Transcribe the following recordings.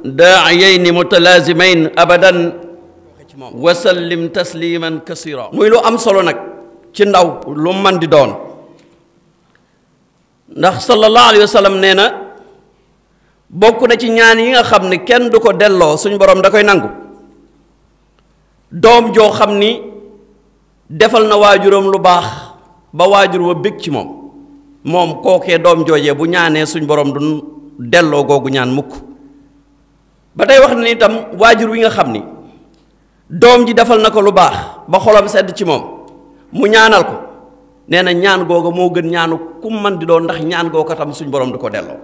daa'iyayn mutalazimayn abadan wa sallim tasliman kasira. muy lu am solo nag ci ndaw lu man di doon, ndax sallallahu alayhi wa sallam nee na bokk na ci ñaan yi nga xam ne kenn du ko delloo suñu borom da koy nangu doom joo xam ni defal na waajuram lu baax ba waajur wa bég ci moom kookee doom joojee bu ñaanee suñu borom du delloo googu ñaan mukk. ba tey wax na ni itam waajur wi nga xam ni doom ji defal na ko lu baax ba xolam sedd ci moom mu ñaanal ko, nee na ñaan googa moo gën ñaanu ku man di doon, ndax ñaan googa tam suñ borom du ko delloo.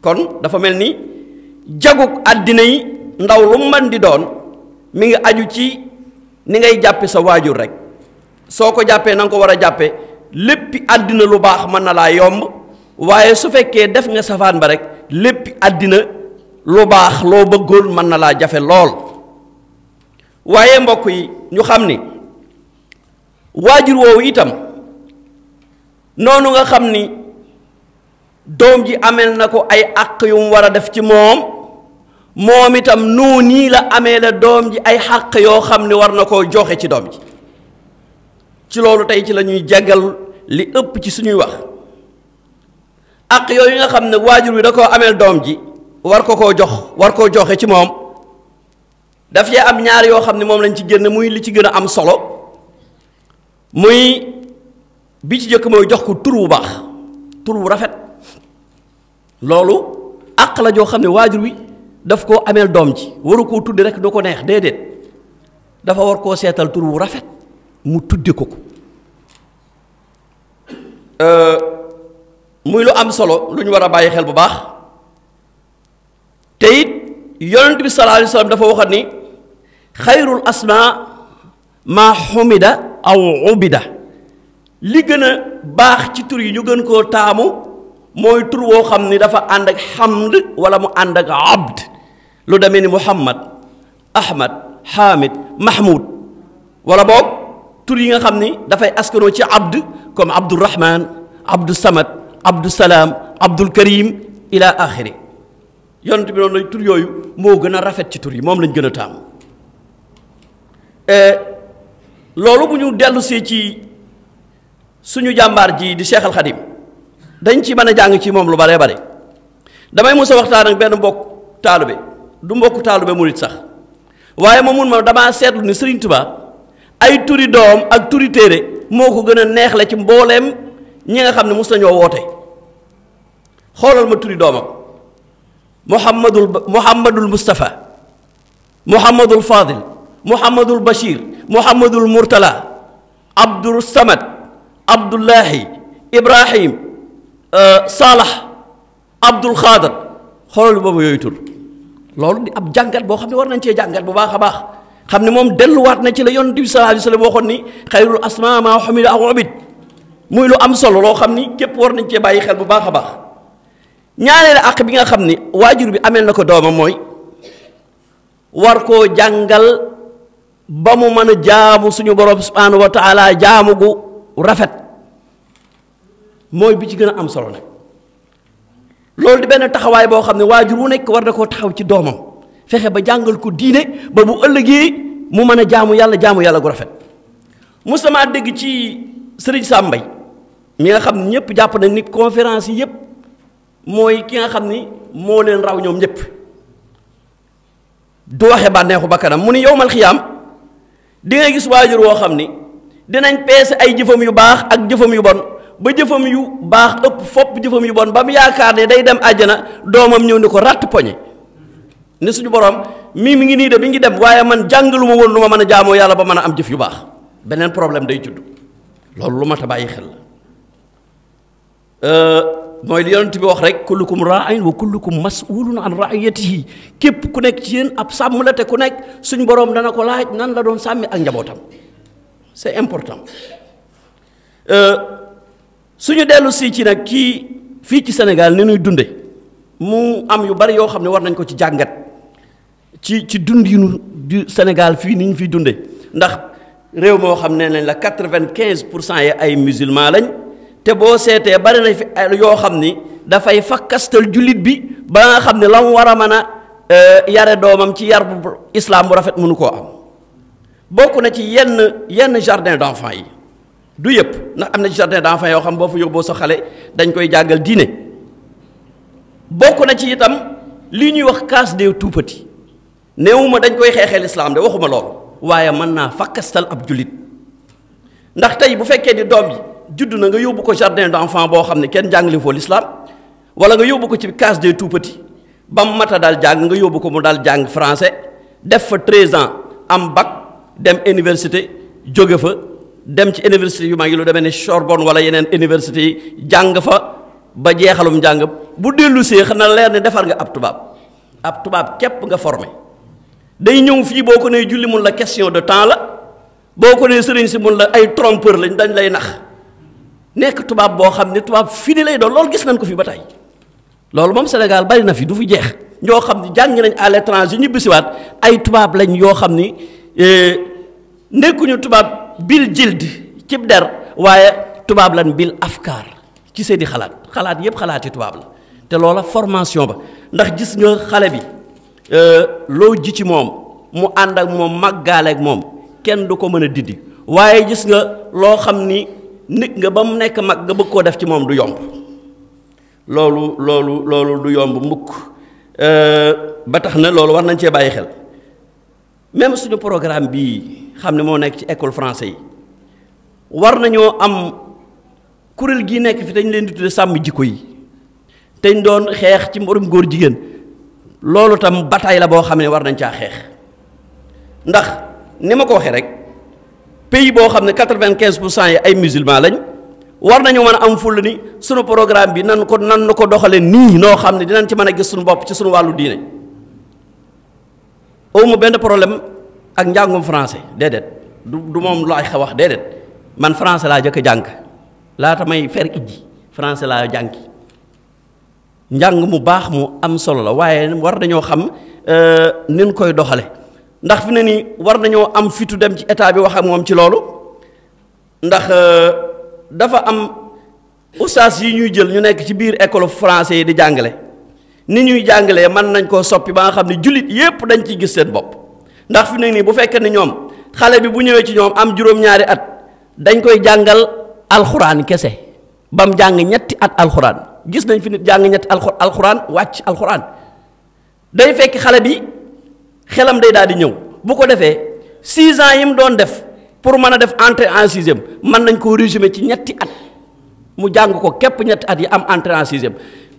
kon dafa mel ni jaguk àddina yi ndaw lu man di doon mi ngi aju ci ni ngay jàppe sa waajur rek. soo ko jàppee na nga ko war a jàppe léppi àddina lu baax mën na laa yomb, waaye su fekkee def nga safaan ba rek léppi àddina lu baax loo bëggoon mën na laa jafe lool. waaye mbokk yi ñu xam ni waajur woowu itam noonu nga xam ni doom ji ameel na ko ay àq yu mu war a def ci moom itam noonu la amee la doom ji ay àq yoo xam ni war na koo joxe ci doom ji. ci loolu tey ci la ñuy jàngal li ëpp ci suñuy wax àq yooyu nga xam ne waajur wi da koo ameel doom ji war koo joxe ci moom. daf yee am ñaar yoo xam ne moom lañ ci génn muy li ci gën a am solo, muy bi ci jëkk mooy jox ko tur wu baax, tur wu rafet. loolu àq la joo xam ne waajur wi daf koo ameel doom ji, waru koo tudde rek du ko neex, déedéet dafa war koo seetal tur wu rafet mu tudde ko muy lu am solo lu ñu war a bàyyi xel bu baax. te it yonent bi sallallahu alayhi wa sallam dafa waxat ni xayrul asma maa xumida aw ubida, li gën a baax ci tur yi ñu gën koo taamu mooy tur woo xam ni dafa ànd ak xamd wala mu ànd ak abd, lu demee ni muhammad, ahmad, hamid, mahmud, wala boog tur yi nga xam ni dafay askanoo ci abd comme abdurrahman, abdus samad, abdus salaam, abdul karim ila axiri. yonent bi noonu lay tur yooyu moo gën a rafet ci tur yi, moom lañ gën a taamu. loolu bu ñu dellusee ci suñu jàmbaar ji di Cheikh Al Khadim dañ ci mën a jàng ci moom lu bare bare. damay mos a waxtaan ak benn mbokk taalube, du mbokk taalube murit sax, waaye ma mun ma damaa seetlu ni Serigne Touba ay turi doom ak turi téere moo ko gën a neexle ci mbooleem ñi nga xam ne mos nañoo woote. xoolal ma turi doomam: Muhammadul Mustafa, Muhammadul Fadil, Muhammadul Bachir, Muhammadul Murtala, Abdul Samad, Abdullahi, Ibrahim, Salah, Abdul Xaadar. xoolal boobu yooyu tur. loolu di ab jàngat boo xam ne war nañ cee jàngat bu baax a baax, xam ne moom delluwaat na ci la yonent bi sallallahu alayhi wa sallam waxoon ni xayrul asmaa maa humida aw ubid, muy lu am solo loo xam ni képp war nañ cee bàyyi xel bu baax a baax. ñaareelu àq bi nga xam ni waajur bi ameel na ko doomam mooy war koo jàngal ba mu mën a jaamu suñu borom subhanahu wa taala jaamu gu rafet, mooy bi ci gën a am solo nag. loolu di benn taxawaay boo xam ne waajur wu nekk war na koo taxaw ci doomam, fexe ba jàngal ko diine ba bu ëllëgee mu mën a jaamu yàlla gu rafet. Moussa dégg ci Serigne Sam Mbaye mi nga xam ne ñëpp jàpp nañ ni conférence yi yëpp mooy ki nga xam ni moo leen raw ñoom ñëpp, du waxe bànneexu bakkanam. mu ni yowmal xiyaam di nga gis waajur woo xam ni dinañ peese ay jëfam yu baax ak jëfam yu bon ba jëfam yu baax ëpp fopp jëfam yu bon ba mu yaakaar ne day dem àjjana, doomam ñëw ni ko ratt poñe ni suñu borom mi ngi nii de mi ngi dem, waaye man jàngalu ma woon lu ma mën a jaamoo yàlla ba mën a am jëf yu baax. beneen problème day judd. loolu lu mat a bàyyi xel la. mooy li yonent bi wax rek kullukum raa'in wa kullukum mas'ulun an ra'iyatihi, képp ku nekk ci yéen ab sàmm la te ku nekk suñ borom dana ko laaj nan la doon sàmmi ak njabootam. c'est important. suñu dellu si ci nag kii fii ci Sénégal ni ñuy dunde mu am yu bari yoo xam ne war nañ ko ci jàngat ci dund yu nu du Sénégal fii ni ñu fiy dunde, ndax réew moo xam ne nañ la 95% yi ay musulman lañ. te boo seetee bari na fi yoo xam ni dafay fakkastal jullit bi ba nga xam ne la mu war a mën a yare doomam ci yar bu islam bu rafet mënu koo am. bokk na ci yenn jardin d'enfants yi du yëpp ndax am na ci jardin d'enfants yoo xam boo fa yóbboo sa xale dañ koy jàngal diine. bokk na ci itam li ñuy wax case des tout-petits néewuma dañ koy xeexee l'islam de waxuma loolu waaye mën naa fakkastal ab jullit ndax tey bu fekkee ni doom yi judd na nga yóbbu ko jardin d'enfants boo xam ne kenn jàngale foo l'islam wala nga yóbbu ko ci case des tout-petits ba mu mat a daal jàng nga yóbbu ko mu daal jàng français def fa 13 ans am bac dem université jóge fa dem ci université yu mag yi lu demee ne Sorbonne wala yeneen université yi jàng fa ba jeexalum jàng bu dellu see xanaa leer ne defar nga ab tubaab képp nga formé day ñëw fii boo ko nee julli mun la question de temps la boo ko nee sëriñ si mun la ay trompeur lañ dañ lay nax nekk tubaab boo xam ne tubaab fini lay doon loolu gis nañ ko fi ba tey loolu moom Sénégal bari na fi du fi jeex ñoo xam ne jàng nañ à l'étranger ñibbisiwaat ay tubaab lañ yoo xam ni nekkuñu tubaab bil jild cib der waaye tubaab lañ bil afkaar ci seeni xalaat yépp xalaati tubaab la te loola formation ba ndax gis nga xale bi loo ji ci moom mu ànd ak moom màggaale ak moom kenn du ko mën a dindi waaye gis nga loo xam ni nit nga ba mu nekk mag nga bëgg koo def ci moom du yomb loolu du yomb mukk ba tax na loolu war nañ cee bàyyi xel même suñu programme bii xam ne moo nekk ci école français yi war nañoo am kuréel gii nekk fi dañ leen di tudde sàmm jikko yi teñ doon xeex ci mbirum góor jigéen loolu tam bataille la boo xam ne war nañ caa xeex ndax ni ma ko waxee rek pays boo xam ne 95% yi ay musulmans lañ war nañu mën a am fulla ni sunu programme bi nan ko doxale nii noo xam ne dinañ ci mën a gis suñu bopp ci suñu wàllu diine awma benn problème ak njàngum français déedéet du moom laay wax déedéet man français laa jëkk a jàng laata may fer ijji français laa jàngi njàng mu baax mu am solo la waaye war nañoo xam nin koy doxale ndax fi ne nii war nañoo am fitu dem ci état bi wax ak moom ci loolu ndax dafa am ustaas yi ñuy jël ñu nekk ci biir école français yi di jàngale ni ñuy jàngalee mën nañ koo soppi ba nga xam ne jullit yépp dañ ciy gis seen bopp ndax fi ne nii bu fekkee ne ñoom xale bi bu ñëwee ci ñoom am juróom-ñaari at dañ koy jàngal alxuraan kese ba mu jàng ñetti at alxuraan gis nañ fi nit jàng ñetti alxuraan wàcc alxuraan day fekk xale bi xelam day daal di ñëw bu ko defee 6 ans yi mu doon def pour mën a def entrée en sixième mën nañ koo résumer ci ñetti at mu jàng ko képp ñetti at yi am entrée en sixième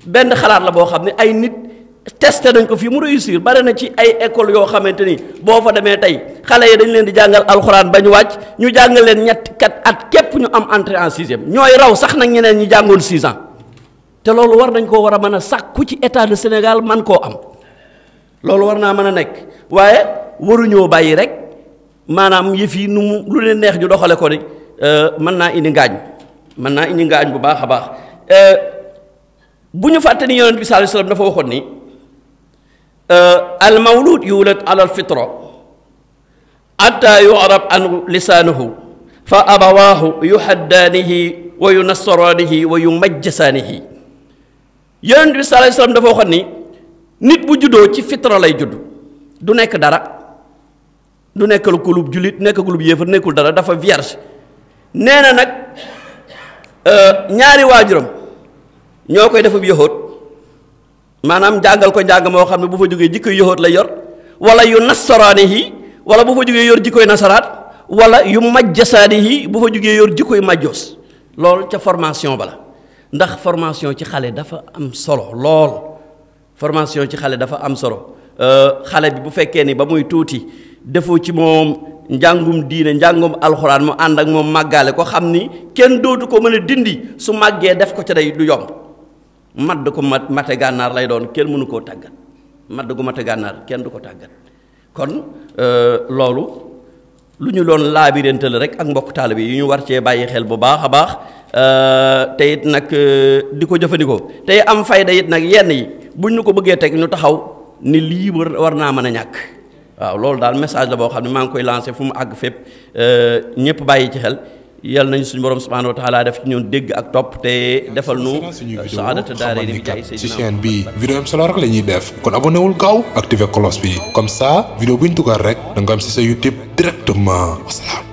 benn xalaat la boo xam ne ay nit testé nañ ko fii mu réussir bari na ci ay école yoo xamante ni boo fa demee tey xale yi dañ leen di jàngal alxuraan ba ñu wàcc ñu jàngal leen ñetti kat at képp ñu am entrée en sixième ñooy raw sax nag ñeneen ñi jàngoon 6 ans te loolu war nañ koo war a mën a sàkku ci état de Sénégal man koo am loolu war naa mën a nekk waaye waruñoo bàyyi rek maanaam yëf yi nu mu lu leen neex ñu doxale ko ni mën naa indi ngaañ bu baax a baax bu ñu fàtte ni yonent bi sallallahu alayhi wasallam dafa waxoon ni al mawlud yulad ala al fitra hatta yu'rab an lisaanuhu fa abawaahu yuhaddaanihi wa yunassaraanihi wa yumajjasaanihi yonent bi sallallahu alayhi wasallam dafa waxoon ni nit bu juddoo ci fitra lay judd du nekk dara du nekkal kulub jullit nekkagulub yéefar nekkul dara dafa vierge nee na nag ñaari waajuram ñoo koy defab yoxóot maanaam jàngal ko njàng moo xam ne bu fa jógee jikkoy yoxóot lay yor wala yu nasaraanihi wala bu fa jógee yor jikkoy nasaraat wala yu majjasaanihi bu fa jógee yor jikkoy majjoos loolu ca formation ba la ndax formation ci xale dafa am solo lool formation ci xale dafa am solo xale bi bu fekkee ni ba muy tuuti defoo ci moom njàngum diine njàngum alxuraan mu ànd ak moom màggaale ko xam ni kenn dootu ko mën a dindi su màggee def ko ca day du yomb madd ko mate gànnaar lay doon kenn mënu koo tàggat madd gu mate gànnaar kenn du ko tàggat kon loolu lu ñu doon laabirante la rek ak mbokk taalibe yi ñu war cee bàyyi xel bu baax a baax te it nag di ko jëfandikoo tey am fayda it nag yenn yi buñ ñu ko bëggee teg ñu taxaw ni lii war naa mën a ñàkk waaw loolu daal message la boo xam ne maa ngi koy lancé fu mu àgg fépp ñëpp bàyyi ci xel yal nañu suñu borom subhanahu wa taala def ci ñoon dégg ak topp te defal nu saadata daare ni jaay ci chaîne bi vidéo am solo rek la ñuy def kon abonné wul gaaw activer cloche bi comme ça vidéo bu ñu dugal rek da nga am ci sa YouTube directement wasalaam